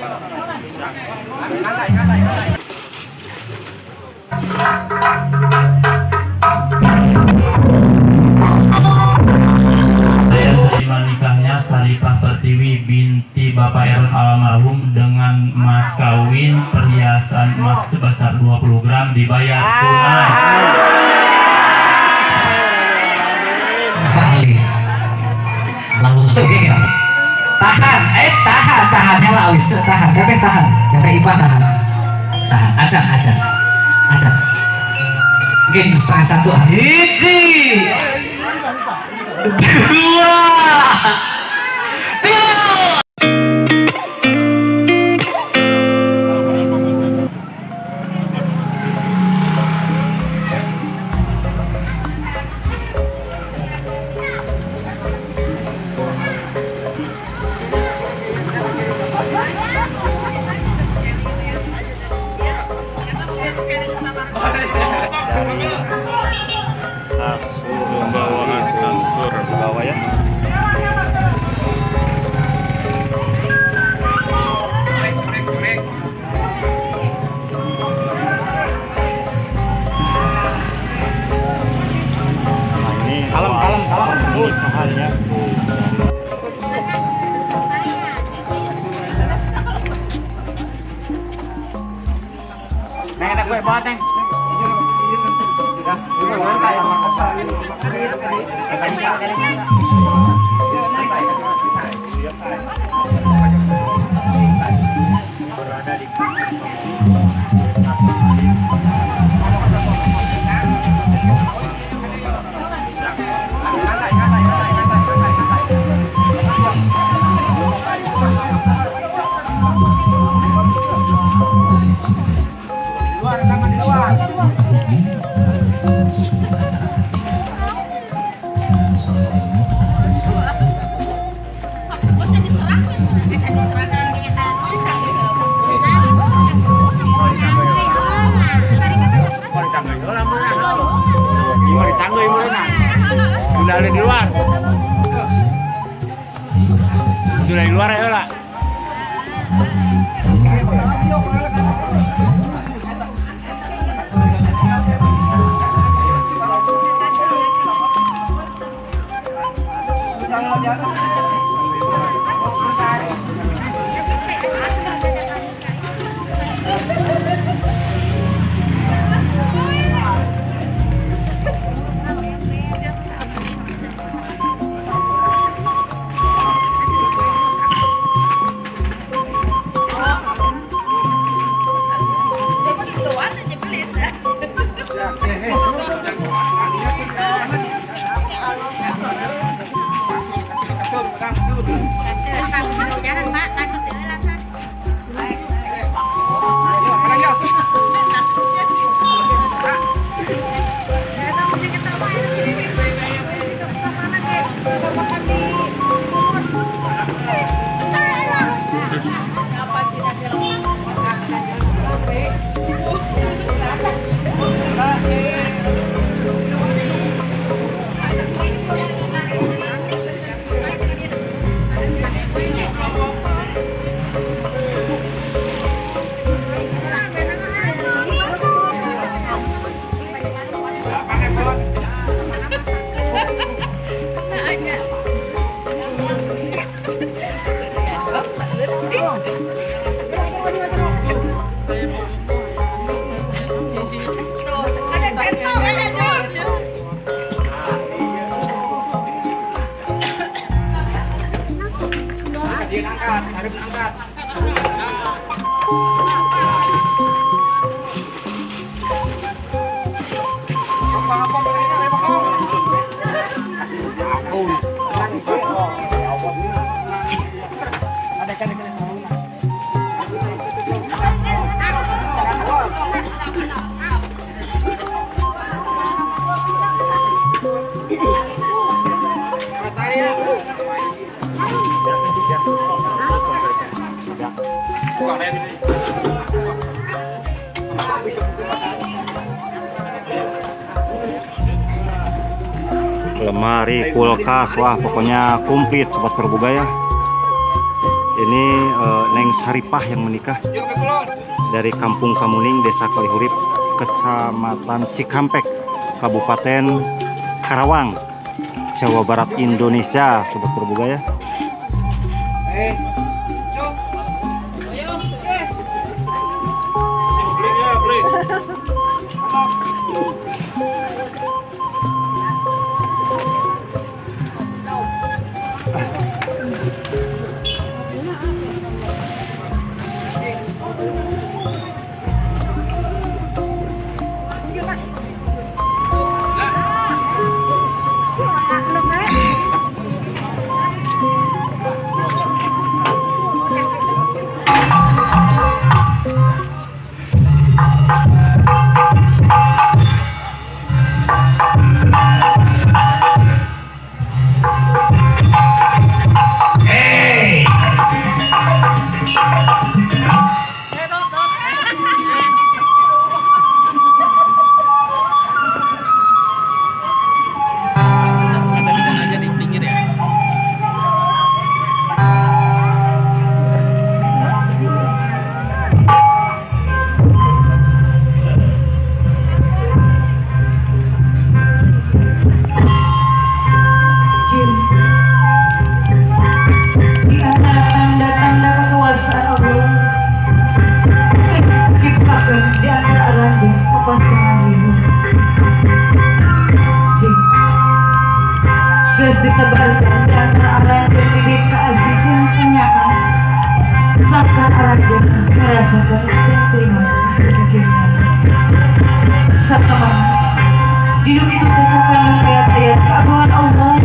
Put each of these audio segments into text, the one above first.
Saya terima nikahnya Saripah Pertiwi binti Bapak Eron almarhum dengan mas kawin perhiasan emas sebesar 20 gram dibayar tunai. Fahli. Lalu ya. Tahan, eh tahan, tahan heula awis tahan, teteh tahan, teteh Ipa tahan. Tahan, acan, acan. Acan. Mungkin 12.30. Hiji. Dua. Tiga. Dari kasur, Pembawaan kasur. Dibawa ya. Nah, ini Kalem, awal kalem, kalem. pernikahan ya. Tuh, Neng, enak gue banget, Neng. Gimana ditanggui mulai? Udah ada di luar. Udah di luar ya lah. Jalan, Pak, kasut heula kan. Dia angkat, harus angkat. Lemari, kulkas, wah pokoknya komplit, sobat perbuga ya. Ini Neng Saripah yang menikah dari Kampung Kamuning, Desa Kalihurip, Kecamatan Cikampek, Kabupaten Karawang, Jawa Barat, Indonesia, Sobat Purboga ya. Di antara tanda-tanda kekuasaan Allah, ciptakan di antara aranjing pasangan hidup. Jin geus ditebarkan di antara aranjing bibit kaasih jeung kenyaan, sangka aranjing ngerasakeun terima sedikitnya. Sakamana hidup itu kandung ayat-ayat keagungan Allah.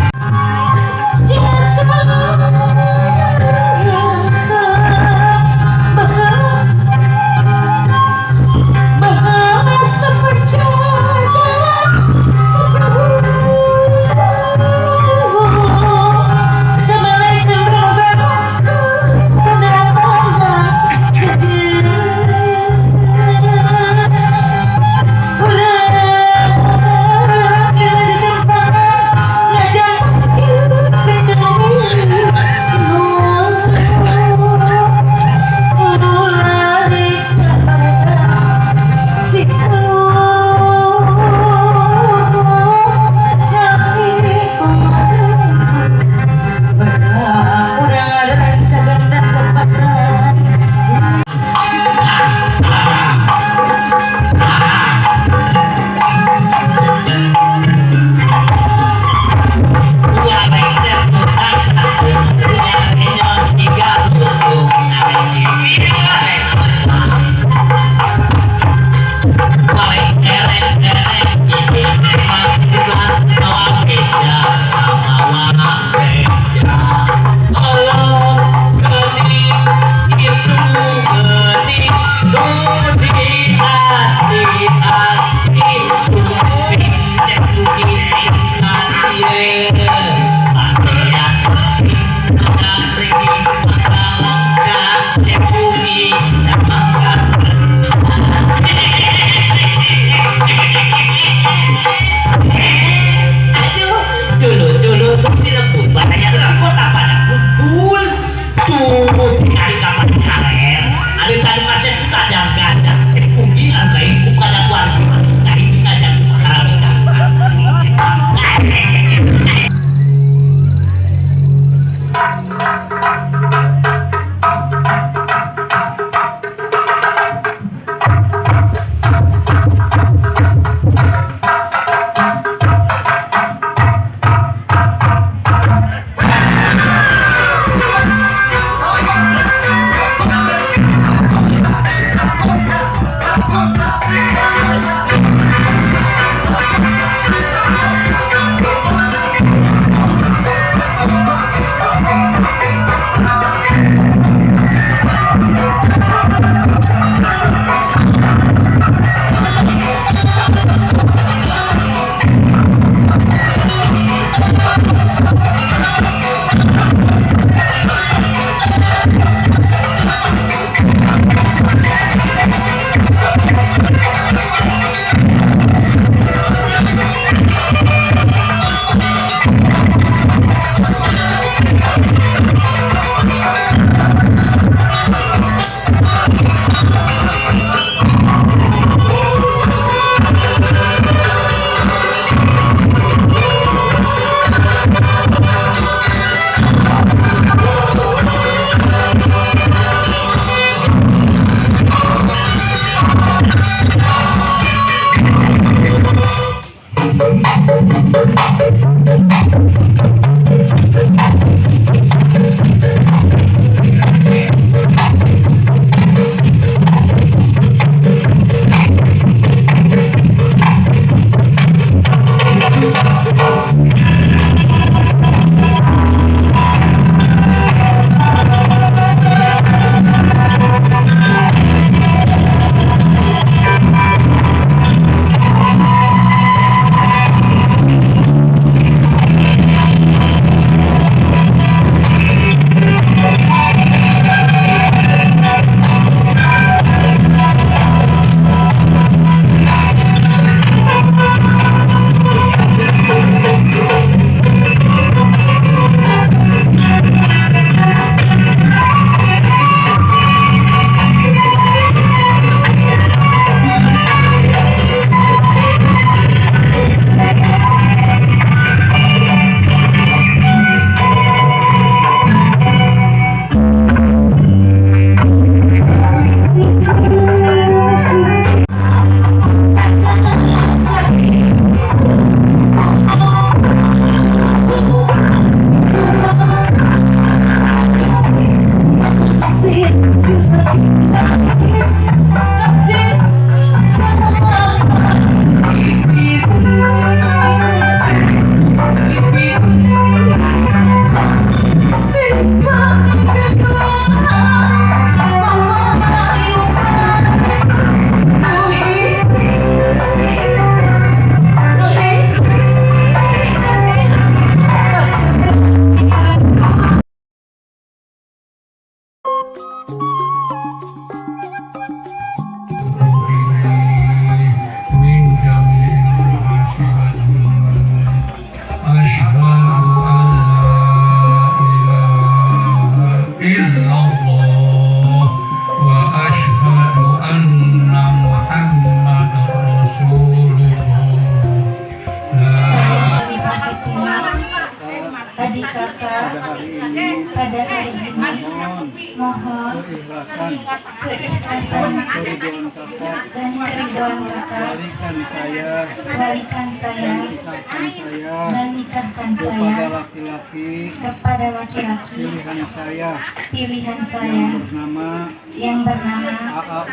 ini, pada hari ini mohon mohon keikhlasan keikhlasan dan keriduan kakak, dan keriduan kakak, walikan saya walikan dan saya nikahkan saya dan nikahkan kepada saya laki-laki kepada laki-laki pilihan saya pilihan yang saya bernama yang bernama A.A.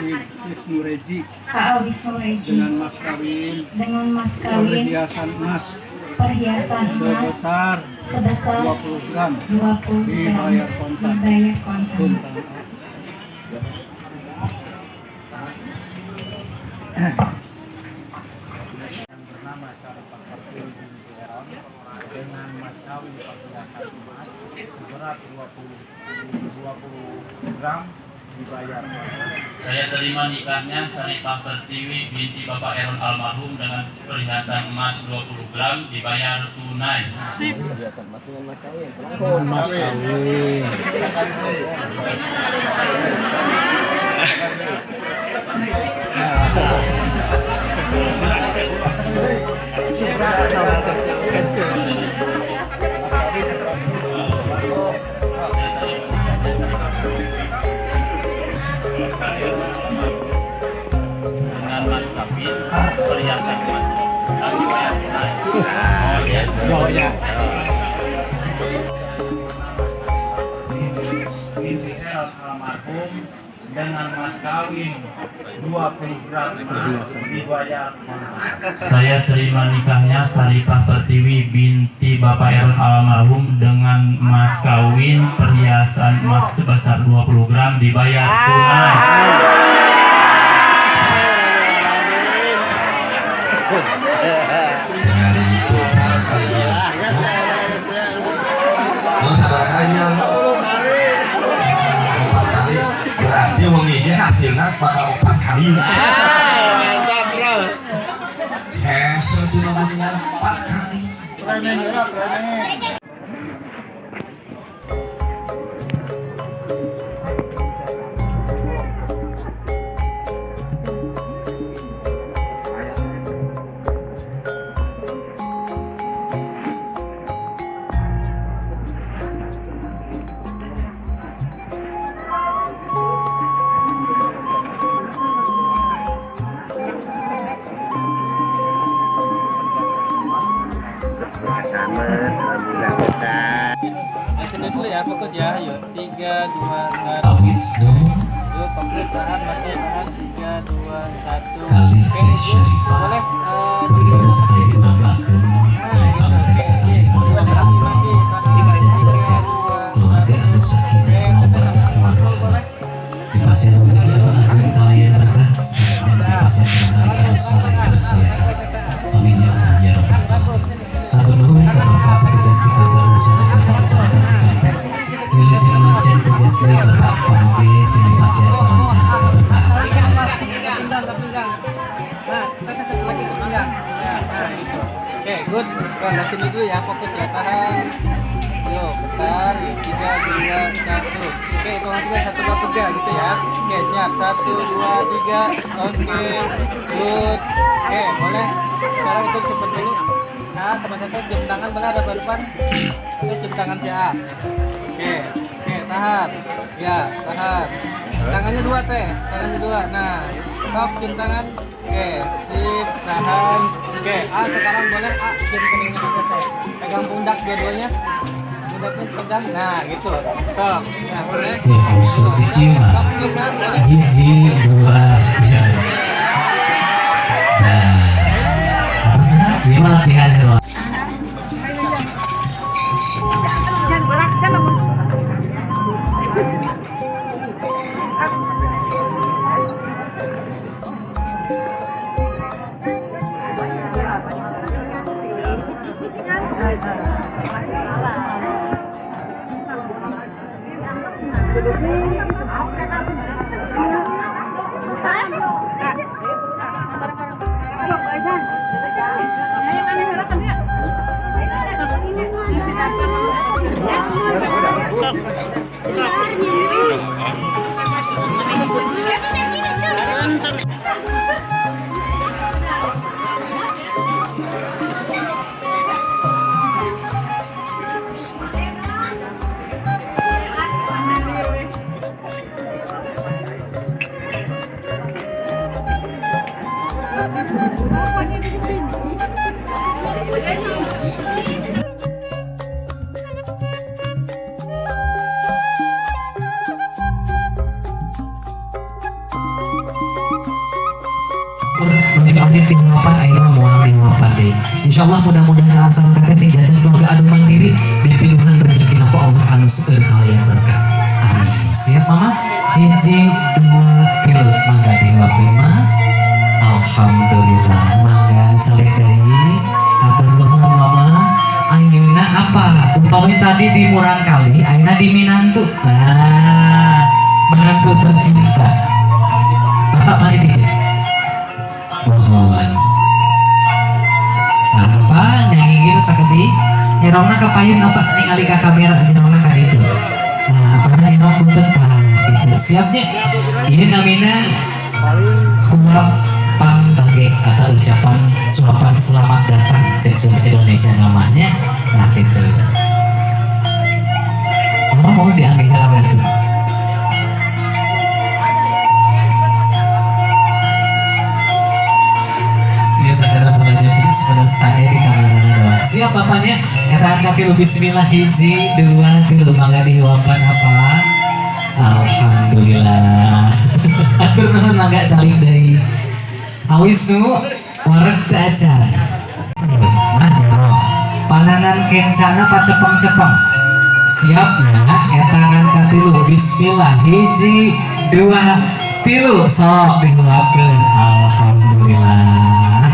Wisnu Reji K.A. Wisnu Reji dengan mas kawin dengan mas kawin perhiasan emas perhiasan emas sebesar sebesar 20 gram 20 gram dibayar kontan. Dibayar kontan. Kontan. Yang bernama Syarifah Pertiwi binti Eron dengan mas kawin perhiasan emas seberat 20 gram dibayar kontan. Saya terima nikahnya Saripah Pertiwi binti Bapak Eron almarhum dengan perhiasan emas 20 gram dibayar tunai. Mas kawin. Dengan mas kawin perhiasan emas 20 gram dibayar tunai. Oh ya. Oh ya. Binti Eron almarhum dengan mas kawin 20 gram emas dibayar kontan. Saya terima nikahnya Saripah Pertiwi binti Bapak Eron almarhum dengan mas kawin perhiasan emas sebesar 20 gram dibayar tunai. Dengan itu saran saya. Oh, sabar kali ya. 4 kali. Berarti wengi ge hasilnya bakal 4 kali. Mantap, bro. Hese cuma mendingan 4 kali. Training, bro, training. Sini dulu ya, fokus ya. Yuk, 3, 2, 1. Wisnu Yuk, fokus, tahan, masih tahan. 3, 2, 1. Kali Oke, teh Syarifah. Boleh. Kemudian sekali urang doakeun panganten sakali mudah-mudahan sejahtera keluarga anu sakinah mawaddah warahmah. Di pasien rezeki anu agung kalian berkah sareng di pasien kali anu soleh bersolehah. Amin ya Allah ya rabbal alamin. Hatur nuhun ka Bapak petugas di kantor urusan agama Kecamatan Cikampek. Wilujeng lancar tugas deui Bapak, pamuge sini pasien palancar kaberkahan. Ke pinggang, ke pinggang. Nah, kita satu lagi ke pinggang. Ya, nah gitu. Oke, good. Nah, sini dulu ya, fokus ya, tahan. Yuk, bentar. Yuk, 3, 2, 1. Oke, hitungan 3, 1, 2, 3 gitu ya. Oke, siap. 1, 2, 3. Oke, good. Oke, boleh. Sekarang ikut cepet dulu. Nah, sama satu jam tangan boleh ada depan. Itu jam tangan si A. Oke, oke, tahan. Ya, tahan. Tangannya 2 teh, tangannya 2. Nah, stop cium tangan. Oke, sip, tahan. Oke, A sekarang boleh A cium keningnya ke teh. Pegang pundak dua-duanya. Pundaknya pegang. Nah, gitu. Stop. Nah, boleh. Siap, usul dicium. Stop, cium, boleh. 1, 2, 3. Nah, apa sih? Ini mah latihan ya. tadi tihuapan, ayeuna moal tihuapan deui. Insyaallah mudah-mudahan alasan teteh sing janten keluarga anu mandiri, dipinuhan rezeki ku Allah anu seueur kalian berkah. Amin. Siap, Mama? Hiji, dua, tilu, mangga dihuapkeun mah. Alhamdulillah, mangga calik deui. Hatur nuhun, Mama. Ayeuna apa? Umpami tadi di murangkali, ayeuna di minantu. Nah, menantu tercinta. Bapak mari dikit. Mohon. Nah, apa nyangigir sakedik? Nyerongna ka payun apa ningali ka kamera, nyerongna ka ditu. Nah, apa nyerong punten, tah gitu. Siapnya? Ini namina huap pambage atau ucapan suapan selamat datang cek Indonesia namanya. Nah, gitu. Oh, mau diambil apa itu? Ya, sekedar belajar sekedar saya di kamar doang. Siap bapaknya? Katakan kaki, bismillah, hiji, dua, tilu, mangga dihuapan apa? Alhamdulillah. Hatur nuhun, mangga calik deui. Awisnu wareg teu acan? Nah, nyerong. Pananan kencana pacepeng-cepeng. Siap ya, etangan katilu, bismillah, hiji, dua, tilu, sok dihuapkeun. Alhamdulillah.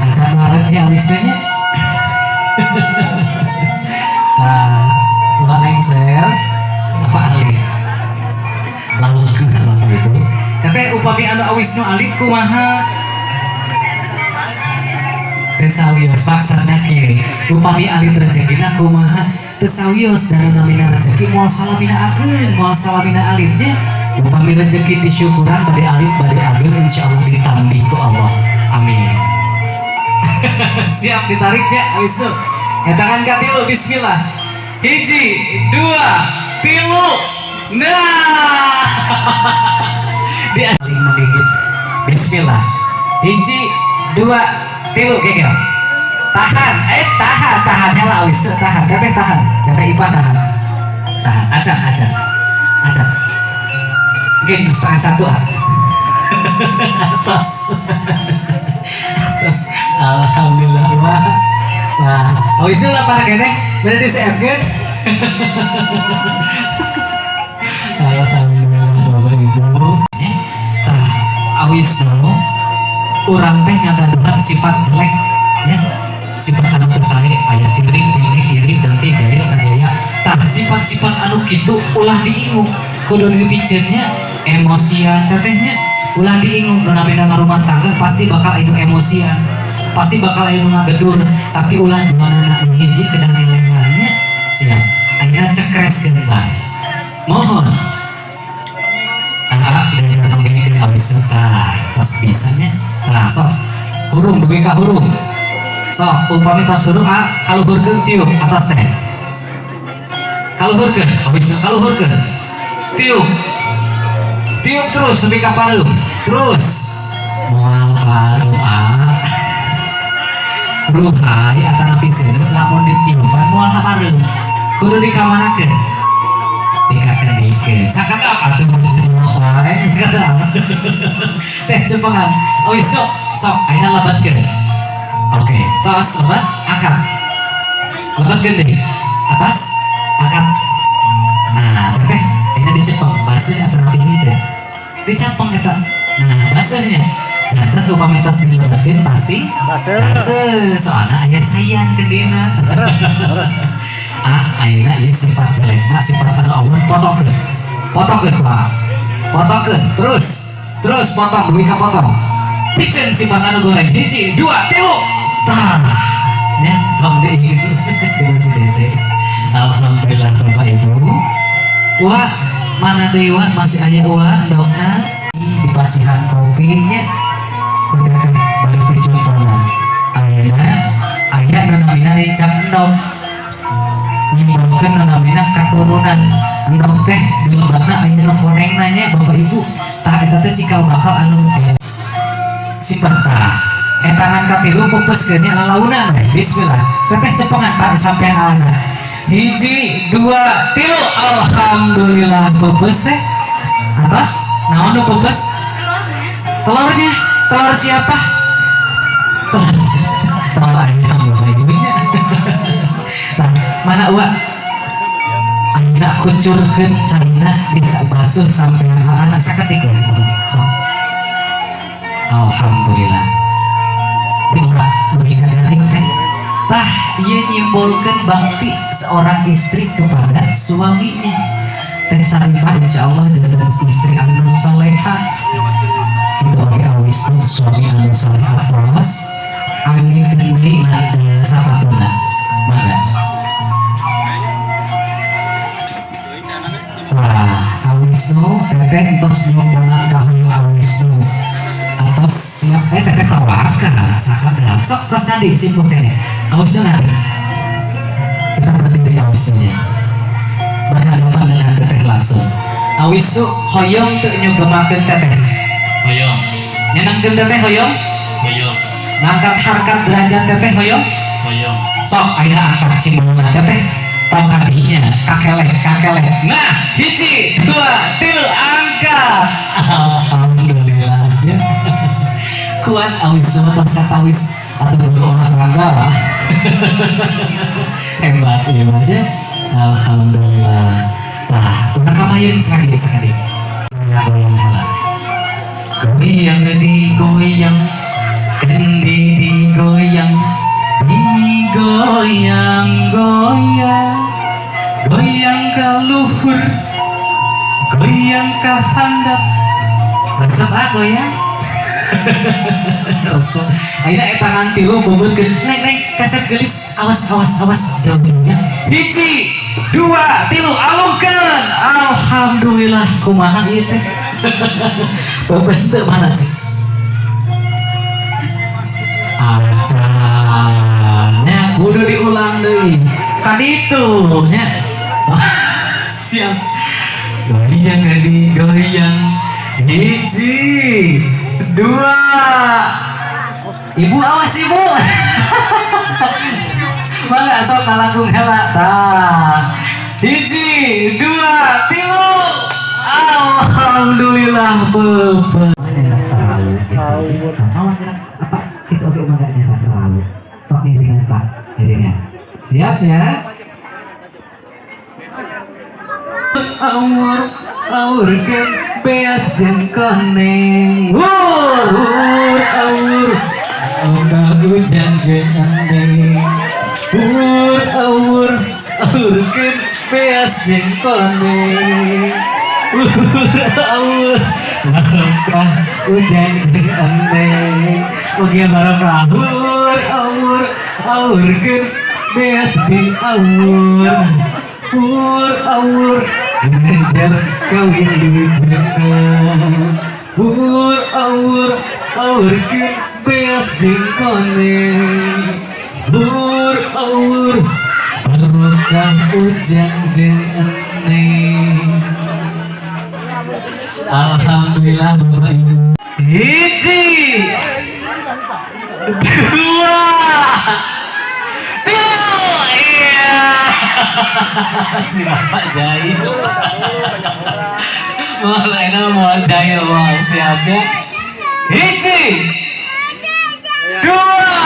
Acan waregnya awisnunya? Nah, ulah lengser apa alit? Lalu Bapak Ibu. Tapi upami anu awisnu alit kumaha? Teu sawios, maksudna kieu. Upami alit rezekina kumaha? Teu sawios, dan namina rezeki moal salamina ageung, moal salamina alitnya. Upami rezeki disyukuran bade alit bade ageung, insyaallah ditambih ku Allah. Amin. Siap ditariknya awisnu. Etangan katilu, bismillah. Hiji, dua, tilu. Nah, dia saling menggigit. Bismillah. Hiji, dua, tilu, gegel. Tahan, eh tahan, tahan heula awisnu, tahan, teteh tahan, teteh Ipa tahan. Tahan, acan, acan, acan. Mungkin 12.30 ah. Atas. Atas. Alhamdulillah. Wah. Nah, awisnu lapar keneh, bener di CFG. Alhamdulillah, Bapak Ibu. Tah, awisnu urang teh ngagaduhan sifat jelek ya. Sifat anu teu sae aya sirik, iri, iri, dengki, jahil, kajaya. Tah, sifat-sifat anu kitu ulah diingu, kudu dipiceunnya emosian tetehnya, ulah diingu. Nu namina rumah tangga pasti bakal aya emosian, pasti bakal aya nu ngagedur, tapi ulah duanana nu hiji kedah nelengannya. Siap? Ayeuna cekreskeun bae. Mohon. Ah, dan jangan gini gini awis, tah tos bisanya. Nah, sok hurung dugi ka hurung. Sok upami tos hurung, ah, kaluhurkeun, tiup atas teh. Kaluhurkeun awis, kaluhurkeun, tiup, tiup terus nepi ka pareum. Terus moal pareum, ah. Ruhai atanapi seuneu lamun ditiupan moal kapareum, kudu dikamanakeun? Dikakendikeun. Cakep atuh, mun wae teh cepengan. Oh, sok sok ayeuna lebatkeun. Oke, tos lebat, angkat, lebatkeun deui atas, angkat. Nah, teh ayeuna dicepeng baseuh atanapi ini teh dicepeng eta. Nah, baseuhnya janten upami tos dilebetkeun pasti Baseuh. Baseuh, soalna aya caian kendina. Ah, ayeuna ieu sifat jelekna, sifat anu awon, potongkeun, potongkeun, Pak, potongkeun terus, terus potong dugi ka potong. Piceun sifat anu goreng, hiji, dua, tilu. Tah nya, tong deui dengan si Dede. Alhamdulillah, Bapak Ibu. Wah, mana deui, wa? Masih aya wa endogna di pasihan kopi nya, udah teh balik dicontohna. Ayeuna aya nu namina rincak endog, nyimbolkeun nu namina katurunan. Endog teh di lebakna aya nu konengna nya, Bapak Ibu. Tah, eta teh cikal bakal anu sifat. Tah, etangan katilu, pupuskeun nya, lalaunan we. Bismillah, teteh cepengan, Pak, sampean alana. Hiji, dua, tilu. Alhamdulillah, pupus teh. Atas naon nu pupus? Telurnya. Telur siapa? Tol ayam Bapak Ibu nya. Nah, mana uwa? Ayeuna kucurkeun caina, bisa basuh sampai anak saketik we. Sok. Alhamdulillah. Tinggal dugi garing teh. Tah, ieu nyimbolkeun bakti seorang istri kepada suaminya. Teh Sarifah insya Allah jadi istri anu soleha. Itu oke, awis suami anu soleha tos. Angin deui sapatuna. Mangga. Wah, Awisnu, teteh entos nyumbangan ka hoyong Awisnu. Atos siap, eh, teteh tawakal, sakadap. Sok tos nanti simpul keneh. Awisnu nanti. Kita berdiri Awisnunya. Berhadapan dengan teteh langsung. Awisnu hoyong teu nyugemakeun teteh? Hoyong. Nyenangkeun teteh hoyong? Hoyong. Ngangkat harkat derajat teteh hoyong? Hoyong. Sok ayeuna angkat cimbolna teteh. Tong kadinya, kakeleh, kakeleh. Nah, hiji, dua, tilu, angkat. Alhamdulillah. Ya. Kuat Awisnu, tos katawis atau berolahraga. Hebat ya aja. Alhamdulillah. Nah, urang kamayun sekali sekali. Goyang heula. Goyang digoyang, kendi digoyang, digoyang goyang, goyang ka luhur, goyang ka handap. Resep ah goyang. Resep. Ayeuna eta ngan tilu bebeutkeun. Neng, neng, kasep geulis. Awas, awas, awas, jauh-jauhnya. Hiji, dua, tilu, alungkeun. Alhamdulillah, kumaha ieu teh? Bapak teu mana sih? Acan nya, kudu diulang deui. Kaditu nya. Siap. Goyang digoyang. Hiji, dua. Ibu, awas ibu. Mangga sok ngalangkung heula. Tah. Hiji, dua, tilu. Alhamdulillah, Bapak. Sama apa? Itu oke, mangga selalu. Sok ngiringan, Pak. Ngiringan. Siap ya? Awur awurkeun beas jeung koneng. Wur wur awur. Udah hujan jeung endeng. Wur awur awurkeun beas jeung koneng. Wur awur barokah hujan jeung endeng. Mugia barokah. Wur awur awurkeun beas jeung awur. Wur awur ngejar kawin di. Wur awur awurkeun beas jeung koneng. Wur awur barokah hujan jeung endeng. Alhamdulillah, Bapak Ibu. Hiji, dua, tilu, iya. Si Bapak jahil. Mulai mau jahil, mau siapnya. Hiji, dua,